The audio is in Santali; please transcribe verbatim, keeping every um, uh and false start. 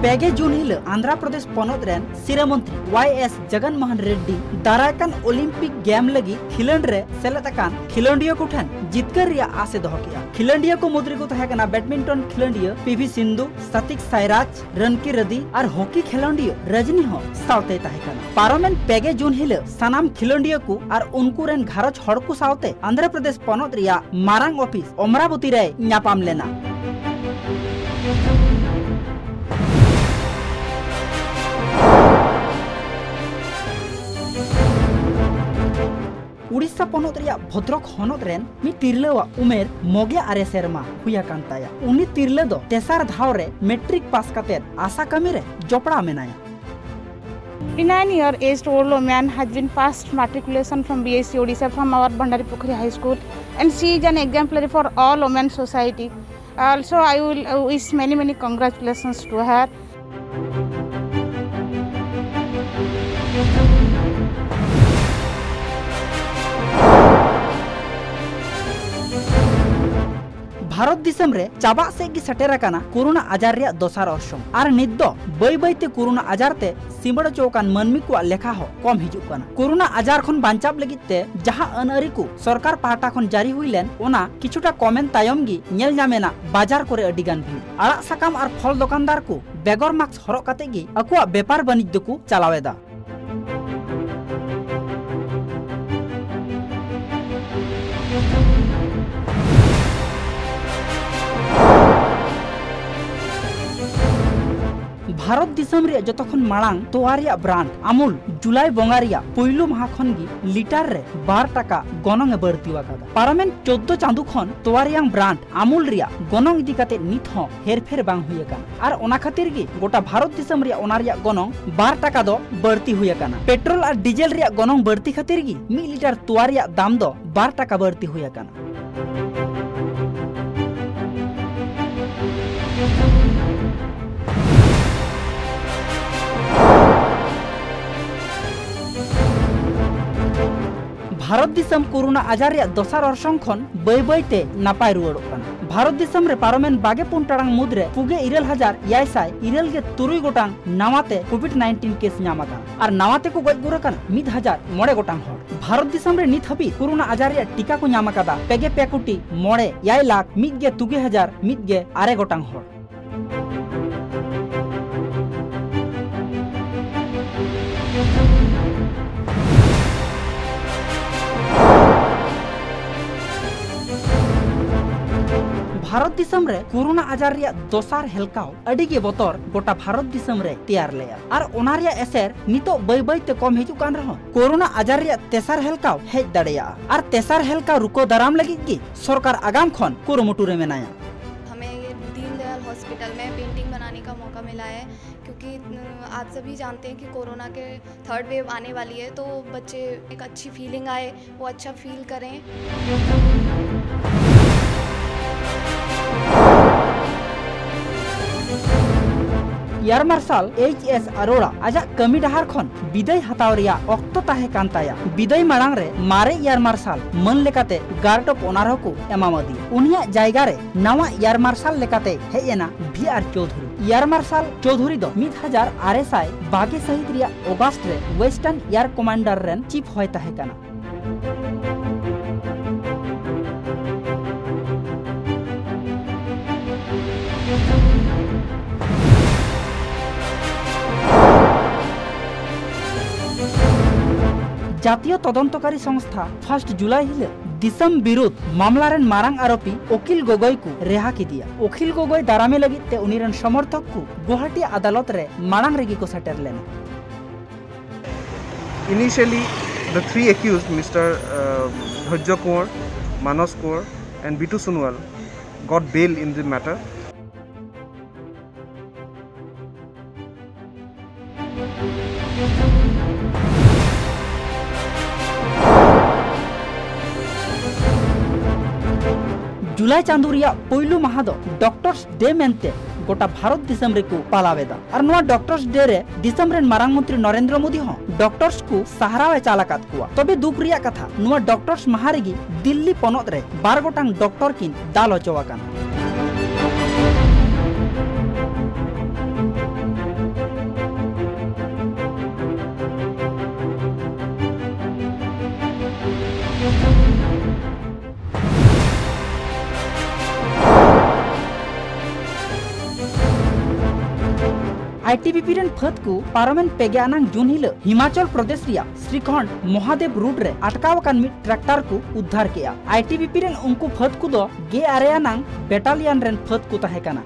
ᱯᱮ ᱜᱮ ᱡᱩᱱ ᱦᱤᱞᱚᱜ ᱟᱱᱫᱷᱨᱟ ᱯᱨᱚᱫᱮᱥ ᱯᱚᱱᱚᱛ ᱨᱮᱱ ᱥᱤᱨᱟᱹ ᱢᱚᱱᱛᱨᱤ ᱣᱟᱭ ᱮᱥ ᱡᱚᱜᱚᱱ ᱢᱳᱦᱚᱱ ᱨᱮᱰᱰᱤ ᱫᱟᱨᱟᱭ ᱠᱟᱱ ᱚᱞᱤᱢᱯᱤᱠ ᱜᱮᱢ ᱞᱟᱹᱜᱤᱫ ᱠᱷᱮᱞᱚᱸᱰ ᱨᱮ ᱥᱮᱞᱮᱫ ᱟᱠᱟᱱ ᱠᱷᱮᱞᱚᱸᱰᱤᱭᱟᱹ ᱠᱚ ᱴᱷᱮᱱ ᱡᱤᱛᱠᱟᱹᱨ ᱨᱮᱭᱟᱜ ᱟᱥ ᱮ ᱫᱚᱦᱚ ᱠᱮᱫᱼᱟ᱾ ᱠᱷᱮᱞᱚᱸᱰᱤᱭᱟᱹ ᱠᱚ ᱢᱩᱫᱽ ᱨᱮᱠᱚ ᱛᱟᱦᱮᱸ ᱠᱟᱱᱟ ᱵᱮᱰᱢᱤᱱᱴᱚᱱ ᱠᱷᱮᱞᱚᱸᱰᱤᱭᱟᱹ ᱯᱤ ᱵᱷᱤ ᱥᱤᱱᱫᱷᱩ, ᱥᱟᱛᱤᱠ ᱥᱟᱭᱨᱟᱡᱽ, ᱨᱟᱱᱠᱤ ᱨᱮᱫᱤ ᱟᱨ ᱦᱚᱠᱤ ᱠᱷᱮᱞᱚᱸᱰᱤᱭᱟᱹ ᱨᱚᱡᱽᱱᱤ ᱦᱚᱸ ᱥᱟᱶᱛᱮᱭ ᱛᱟᱦᱮᱸ ᱠᱟᱱᱟ᱾ ᱯᱟᱨᱚᱢᱮᱱ ᱯᱮ ᱜᱮ ᱡᱩᱱ ᱦᱤᱞᱚᱜ ᱥᱟᱱᱟᱢ ᱠᱷᱮᱞᱚᱸᱰᱤᱭᱟᱹ ᱠᱚ ᱟᱨ ᱩᱱᱠᱩ ᱨᱮᱱ ᱜᱷᱟᱨᱚᱸᱡᱽ ᱦᱚᱲ ᱠᱚ ᱥᱟᱶᱛᱮ ᱟᱱᱫᱷᱨᱚ ᱯᱨᱚᱫᱮᱥ ᱯᱚᱱᱚᱛ ᱨᱮᱭᱟᱜ ᱢᱟᱨᱟᱝ ᱚᱯᱷᱤᱥ ᱚᱢᱨᱟᱵᱚᱛᱤ ᱨᱮᱭ ᱧᱟᱯᱟᱢ ᱞᱮᱱᱟ᱾ ᱩᱲᱤᱥᱥᱟ ᱯᱚᱱᱚᱛ ᱨᱮᱭᱟᱜ ᱵᱷᱚᱫᱨᱚᱠ ᱦᱚᱱᱚᱛ ᱨᱮᱱ ᱢᱤᱫ ᱛᱤᱨᱞᱟᱹᱣᱟᱜ ᱩᱢᱮᱨ ᱢᱚᱜᱮ ᱟᱨᱮ ᱥᱮᱨᱢᱟ ᱦᱩᱭ ᱟᱠᱟᱱ ᱛᱟᱭᱟ᱾ ᱩᱱᱤ ᱛᱤᱨᱞᱟᱹ ᱫᱚ ᱛᱮᱥᱟᱨ ᱫᱷᱟᱣ ᱨᱮ ᱢᱮᱴᱨᱤᱠ ᱯᱟᱥ ᱠᱟᱛᱮ ᱟᱥᱟ ᱠᱟᱹᱢᱤ ᱨᱮ ᱡᱚᱯᱲᱟᱣ ᱢᱮᱱᱟᱭᱟ᱾ Fifty-nine year aged old woman has been passed matriculation from B I C Odisha from our Bhandari Pukhri High School, and she is an exemplary for all women society. Also, I will uh, wish many many congratulations to her. Bharat ᱫᱤᱥᱚᱢ ᱨᱮ ᱪᱟᱵᱟᱜ ᱥᱮᱫ ᱜᱮ ᱥᱮᱴᱮᱨ ᱟᱠᱟᱱᱟ ᱠᱳᱨᱳᱱᱟ ᱟᱡᱟᱨ ᱨᱮᱭᱟᱜ ᱫᱚᱥᱟᱨ ᱚᱨᱥᱚᱝ, ᱟᱨ ᱱᱤᱛ ᱫᱚ ᱵᱟᱹᱭ ᱵᱟᱹᱭ ᱛᱮ ᱠᱳᱨᱳᱱᱟ ᱟᱡᱟᱨ ᱛᱮ ᱥᱤᱢᱟᱹᱲ ᱦᱚᱪᱚ ᱟᱠᱟᱱ ᱢᱟᱹᱱᱢᱤ ᱠᱚᱣᱟᱜ ᱞᱮᱠᱷᱟ ᱦᱚᱸ ᱠᱚᱢ ᱦᱤᱡᱩᱜ ᱠᱟᱱᱟ᱾ ᱠᱳᱨᱳᱱᱟ ᱟᱡᱟᱨ ᱠᱷᱚᱱ ᱵᱟᱧᱪᱟᱣ ᱞᱟᱹᱜᱤᱫ ᱛᱮ ᱡᱟᱦᱟᱸ ᱟᱹᱱ ᱟᱹᱨᱤ ᱠᱚ ᱥᱚᱨᱠᱟᱨ ᱯᱟᱦᱴᱟ ᱠᱷᱚᱱ ᱡᱟᱹᱨᱤ ᱦᱩᱭ ᱞᱮᱱ, ᱚᱱᱟ ᱠᱤᱪᱷᱩᱴᱟ ᱠᱚᱢᱮᱱ ᱛᱟᱭᱚᱢ ᱜᱮ ᱧᱮᱞ ᱧᱟᱢ ᱮᱱᱟ ᱵᱟᱡᱟᱨ ᱠᱚᱨᱮ ᱟᱹᱰᱤ ᱜᱟᱱ ᱵᱷᱤᱲ᱾ ᱟᱲᱟᱜ ᱥᱟᱠᱟᱢ ᱟᱨ ᱯᱷᱚᱞ ᱫᱚᱠᱟᱱᱫᱟᱨ ᱠᱚ ᱵᱮᱜᱚᱨ ᱢᱟᱥᱠ ᱦᱚᱨᱚᱜ ᱠᱟᱛᱮ ᱜᱮ ᱟᱠᱚᱣᱟᱜ ᱵᱮᱯᱟᱨ ᱵᱟᱹᱱᱤᱡᱽ ᱫᱚᱠᱚ ᱪᱟᱞᱟᱣ ᱮᱫᱟ᱾ ᱵᱷᱟᱨᱚᱛ ᱫᱤᱥᱚᱢ ᱨᱮᱭᱟᱜ ᱡᱚᱛᱚ ᱠᱷᱚᱱ ᱢᱟᱲᱟᱝ ᱛᱚᱣᱟ ᱨᱮᱭᱟᱜ ᱵᱨᱟᱱᱰ ᱟᱢᱩᱞ ᱡᱩᱞᱟᱭ ᱵᱚᱸᱜᱟ ᱨᱮᱭᱟᱜ ᱯᱩᱭᱞᱩ ᱢᱟᱦᱟ ᱠᱷᱚᱱ ᱜᱮ ᱞᱤᱴᱟᱨ ᱨᱮ ᱵᱟᱨ ᱴᱟᱠᱟ ᱜᱚᱱᱚᱝ ᱮ ᱵᱟᱹᱲᱛᱤ ᱟᱠᱟᱫᱟ᱾ ᱯᱟᱨᱚᱢᱮᱱ ᱪᱳᱫᱽᱫᱳ ᱪᱟᱸᱫᱳ ᱠᱷᱚᱱ ᱛᱚᱣᱟ ᱨᱮᱭᱟᱝ ᱵᱨᱟᱱᱰ ᱟᱢᱩᱞ ᱨᱮᱭᱟᱜ ᱜᱚᱱᱚᱝ ᱤᱫᱤ ᱠᱟᱛᱮ ᱱᱤᱛ ᱦᱚᱸ ᱦᱮᱨᱯᱷᱮᱨ ᱵᱟᱝ ᱦᱩᱭ ᱟᱠᱟᱱᱟ, ᱟᱨ ᱚᱱᱟ ᱠᱷᱟᱹᱛᱤᱨ ᱜᱮ ᱜᱚᱴᱟ ᱵᱷᱟᱨᱚᱛ ᱫᱤᱥᱚᱢ ᱨᱮᱭᱟᱜ ᱚᱱᱟ ᱨᱮᱭᱟᱜ ᱜᱚᱱᱚᱝ ᱵᱟᱨ ᱴᱟᱠᱟ ᱫᱚ ᱵᱟᱹᱲᱛᱤ ᱦᱩᱭ ᱟᱠᱟᱱᱟ᱾ ᱯᱮᱴᱨᱳᱞ ᱟᱨ ᱰᱤᱡᱮᱞ ᱨᱮᱭᱟᱜ ᱜᱚᱱᱚᱝ ᱵᱟᱹᱲᱛᱤ ᱠᱷᱟᱹᱛᱤᱨ ᱜᱮ ᱢᱤᱫ ᱞᱤᱴᱟᱨ ᱛᱚᱣᱟ ᱨᱮᱭᱟᱜ ᱫᱟᱢ ᱫᱚ ᱵᱟᱨ ᱴᱟᱠᱟ ᱵᱟᱹᱲᱛᱤ ᱦᱩᱭ ᱟᱠᱟᱱᱟ᱾ ᱵᱷᱟᱨᱚᱛ ᱫᱤᱥᱚᱢ ᱠᱳᱨᱳᱱᱟ ᱟᱡᱟᱨ ᱨᱮᱭᱟᱜ ᱫᱚᱥᱟᱨ ᱚᱨᱥᱚᱝ ᱠᱷᱚᱱ ᱵᱟᱹᱭ ᱵᱟᱹᱭ ᱛᱮ ᱱᱟᱯᱟᱭ ᱨᱩᱣᱟᱹᱲᱚᱜ ᱠᱟᱱᱟ᱾ ᱵᱷᱟᱨᱚᱛ ᱫᱤᱥᱚᱢ ᱨᱮ ᱯᱟᱨᱚᱢᱮᱱ ᱵᱟᱜᱮ ᱯᱩᱱ ᱴᱟᱲᱟᱝ ᱢᱩᱫᱽᱨᱮ ᱯᱩᱜᱮ ᱤᱨᱟᱹᱞ ᱦᱟᱡᱟᱨ ᱮᱭᱟᱭ ᱥᱟᱭ ᱤᱨᱟᱹᱞ ᱜᱮ ᱛᱩᱨᱩᱭ ᱜᱚᱴᱟᱝ ᱱᱟᱣᱟ ᱛᱮ ᱠᱳᱵᱷᱤᱰ ᱱᱟᱭᱤᱱᱴᱤᱱ ᱠᱮᱥ ᱧᱟᱢ ᱟᱠᱟᱱᱟ ᱟᱨ ᱱᱟᱣᱟ ᱛᱮᱠᱚ ᱜᱚᱡ ᱜᱩᱨ ᱟᱠᱟᱱᱟ ᱢᱤᱫ ᱦᱟᱡᱟᱨ ᱢᱚᱬᱮ ᱜᱚᱴᱟᱝ ᱦᱚᱲ᱾ ᱵᱷᱟᱨᱚᱛ ᱫᱤᱥᱚᱢ ᱨᱮ ᱱᱤᱛ ᱦᱟᱹᱵᱤᱡ ᱠᱳᱨᱳᱱᱟ ᱟᱡᱟᱨ ᱨᱮᱭᱟᱜ ᱴᱤᱠᱟ ᱠᱚ ᱧᱟᱢ ᱟᱠᱟᱫᱟ ᱯᱮᱜᱮ ᱯᱮ ᱠᱳᱴᱤ ᱢᱚᱬᱮ ᱮᱭᱟᱭ ᱞᱟᱠᱷ ᱢᱤᱫ ᱜᱮ ᱛᱩᱜᱮ ᱦᱟᱡᱟᱨ ᱢᱤᱫ ᱜᱮ ᱟᱨᱮ ᱜᱚᱴᱟᱝ ᱦᱚᱲ᱾ ᱵᱷᱟᱨᱚᱛ ᱫᱤᱥᱚᱢ ᱨᱮ ᱠᱳᱨᱳᱱᱟ ᱟᱡᱟᱨ ᱨᱮᱭᱟᱜ ᱫᱚᱥᱟᱨ ᱦᱮᱞᱠᱟᱣ ᱟᱹᱰᱤ ᱜᱮ ᱵᱚᱛᱚᱨ ᱜᱚᱴᱟ ᱵᱷᱟᱨᱚᱛ ᱫᱤᱥᱚᱢ ᱨᱮ ᱛᱮᱭᱟᱨ ᱞᱮᱫᱼᱟ ᱟᱨ ᱚᱱᱟ ᱨᱮᱭᱟᱜ ᱮᱥᱮᱨ ᱱᱤᱛᱚᱜ ᱵᱟᱹᱭ ᱵᱟᱹᱭ ᱛᱮ ᱠᱚᱢ ᱦᱤᱡᱩᱜ ᱠᱟᱱ ᱨᱮᱦᱚᱸ ᱠᱳᱨᱳᱱᱟ ᱟᱡᱟᱨ ᱨᱮᱭᱟᱜ ᱛᱮᱥᱟᱨ ᱦᱮᱞᱠᱟᱣ ᱦᱮᱡ ᱫᱟᱲᱮᱭᱟᱜᱼᱟ ᱟᱨ ᱛᱮᱥᱟᱨ ᱦᱮᱞᱠᱟᱣ ᱨᱩᱠᱟᱹ ᱫᱟᱨᱟᱢ ᱞᱟᱹᱜᱤᱫ ᱜᱮ ᱥᱚᱨᱠᱟᱨ ᱟᱜᱟᱢ ᱠᱷᱚᱱ ᱠᱩᱨᱩᱢᱩᱴᱩ ᱨᱮ ᱢᱮᱱᱟᱭᱟ᱾ हमें ये दीनदयाल हॉस्पिटल में पेंटिंग बनाने का मौका मिला है, क्योंकि अ, आप सभी जानते हैं कि कोरोना के थर्ड वेव आने वाली है, तो बच्चे एक अच्छी फीलिंग आए, वो अच्छा फील करें। ᱮᱭᱟᱨ ᱢᱟᱨᱥᱟᱞ ᱮᱭᱤᱪ ᱮᱥ ᱟᱨᱳᱲᱟ ᱟᱡᱟᱜ ᱠᱟᱹᱢᱤ ᱰᱟᱦᱟᱨ ᱠᱷᱚᱱ ᱵᱤᱫᱟᱹᱭ ᱦᱟᱛᱟᱣ ᱨᱮᱭᱟᱜ ᱚᱠᱛᱚ ᱛᱟᱦᱮᱸ ᱠᱟᱱ ᱛᱟᱭᱟ᱾ ᱵᱤᱫᱟᱹᱭ ᱢᱟᱲᱟᱝ ᱨᱮ ᱢᱟᱨᱮ ᱮᱭᱟᱨ ᱢᱟᱨᱥᱟᱞ ᱢᱟᱹᱱ ᱞᱮᱠᱟᱛᱮ ᱜᱟᱨᱰ ᱚᱯ ᱚᱱᱟᱨ ᱦᱚᱸᱠᱚ ᱮᱢᱟᱣᱟᱫᱮᱭᱟ᱾ ᱩᱱᱤᱭᱟᱜ ᱡᱟᱭᱜᱟ ᱨᱮ ᱱᱟᱣᱟ ᱮᱭᱟᱨ ᱢᱟᱨᱥᱟᱞ ᱞᱮᱠᱟᱛᱮ ᱦᱮᱡ ᱮᱱᱟ ᱵᱷᱤ ᱟᱨ ᱪᱳᱣᱫᱷᱩᱨᱤ᱾ ᱮᱭᱟᱨ ᱢᱟᱨᱥᱟᱞ ᱪᱳᱣᱫᱷᱩᱨᱤ ᱫᱚ ᱢᱤᱫ ᱦᱟᱡᱟᱨ ᱟᱨᱮ ᱥᱟᱭ ᱵᱟᱜᱮ ᱥᱟᱹᱦᱤᱛ ᱨᱮᱭᱟᱜ ᱚᱜᱟᱥᱴ ᱨᱮ ᱣᱮᱥᱴᱟᱨᱱ ᱮᱭᱟᱨ ᱠᱚᱢᱟᱱᱰᱟᱨ ᱨᱮᱱ ᱪᱤᱯ ᱦᱚᱸᱭ ᱛᱟᱦᱮᱸ ᱠᱟᱱᱟ᱾ ᱡᱟᱛᱤᱭᱚ ᱛᱚᱫᱚᱱᱛᱚᱠᱟᱨᱤ ᱥᱚᱝᱥᱛᱷᱟ ᱯᱷᱟᱨᱥᱴ ᱡᱩᱞᱟᱭ ᱦᱤᱞᱚᱜ ᱫᱤᱥᱚᱢ ᱵᱤᱨᱩᱫᱷ ᱢᱟᱢᱞᱟ ᱨᱮᱱ ᱢᱟᱨᱟᱝ ᱟᱨᱳᱯᱤ ᱚᱠᱤᱞ ᱜᱚᱜᱚᱭ ᱠᱚ ᱨᱮᱦᱟ ᱠᱮᱫᱮᱭᱟ᱾ ᱚᱠᱤᱞ ᱜᱚᱜᱚᱭ ᱫᱟᱨᱟᱢᱮ ᱞᱟᱹᱜᱤᱫ ᱛᱮ ᱩᱱᱤ ᱨᱮᱱ ᱥᱚᱢᱚᱨᱛᱷᱚᱠ ᱠᱚ ᱜᱩᱣᱟᱦᱟᱴᱤ ᱟᱫᱟᱞᱚᱛ ᱨᱮ ᱢᱟᱲᱟᱝ ᱨᱮᱜᱮ ᱠᱚ ᱥᱮᱴᱮᱨ ᱞᱮᱱᱟ᱾ Initially, the three accused, Mister uh, Dhajya Kumar, Manas Kumar, and Bitu Sonowal, got bail in the matter. ᱡᱩᱞᱟᱭ ᱪᱟᱸᱫᱳ ᱨᱮᱭᱟᱜ ᱯᱳᱭᱞᱳ ᱢᱟᱦᱟ ᱫᱚ ᱰᱚᱠᱴᱚᱨᱥ ᱰᱮ ᱢᱮᱱᱛᱮ ᱜᱚᱴᱟ ᱵᱷᱟᱨᱚᱛ ᱫᱤᱥᱚᱢ ᱨᱮᱠᱚ ᱯᱟᱞᱟᱣ ᱮᱫᱟ᱾ ᱟᱨ ᱱᱚᱣᱟ ᱰᱚᱠᱴᱚᱨᱥ ᱰᱮ ᱨᱮ ᱫᱤᱥᱚᱢ ᱨᱮᱱ ᱢᱟᱨᱟᱝ ᱢᱚᱱᱛᱨᱤ ᱱᱚᱨᱮᱱᱫᱨᱚ ᱢᱳᱫᱤ ᱦᱚᱸ ᱰᱚᱠᱴᱚᱨᱥ ᱠᱚ ᱥᱟᱦᱨᱟᱣ ᱮ ᱪᱟᱞ ᱟᱠᱟᱫ ᱠᱚᱣᱟ᱾ ᱛᱚᱵᱮ ᱫᱩᱠ ᱨᱮᱭᱟᱜ ᱠᱟᱛᱷᱟ, ᱱᱚᱣᱟ ᱰᱚᱠᱴᱚᱨᱥ ᱢᱟᱦᱟ ᱨᱮᱜᱮ ᱫᱤᱞᱞᱤ ᱯᱚᱱᱚᱛ ᱨᱮ ᱵᱟᱨ ᱜᱚᱴᱟᱝ ᱰᱚᱠᱴᱚᱨ ᱠᱤᱱ ᱫᱟᱞ ᱦᱚᱪᱚ ᱟᱠᱟᱱᱟ᱾ ᱟᱭ ᱴᱤ ᱵᱤ ᱯᱤ ᱨᱮᱱ ᱯᱷᱟᱹᱫ ᱠᱚ ᱯᱟᱨᱚᱢᱮᱱ ᱯᱮᱜᱮ ᱟᱱᱟᱝ ᱡᱩᱱ ᱦᱤᱞᱚᱜ ᱦᱤᱢᱟᱪᱚᱞ ᱯᱨᱚᱫᱮᱥ ᱨᱮᱭᱟᱜ ᱥᱨᱤᱠᱷᱚᱸᱰ ᱢᱚᱦᱟᱫᱮᱵ ᱨᱳᱰ ᱨᱮ ᱟᱴᱠᱟᱣ ᱟᱠᱟᱱ ᱢᱤᱫ ᱴᱨᱟᱠᱴᱟᱨ ᱠᱚ ᱩᱫᱽᱫᱷᱟᱨ ᱠᱮᱫᱼᱟ᱾ ᱟᱭ ᱴᱤ ᱵᱤ ᱯᱤ ᱨᱮᱱ ᱩᱱᱠᱩ ᱯᱷᱟᱹᱫ ᱠᱚᱫᱚ ᱜᱮᱞ ᱟᱨᱮ ᱟᱱᱟᱝ ᱵᱮᱴᱟᱞᱤᱭᱟᱱ ᱨᱮᱱ ᱯᱷᱟᱹᱫ ᱠᱚ ᱛᱟᱦᱮᱸ ᱠᱟᱱᱟ᱾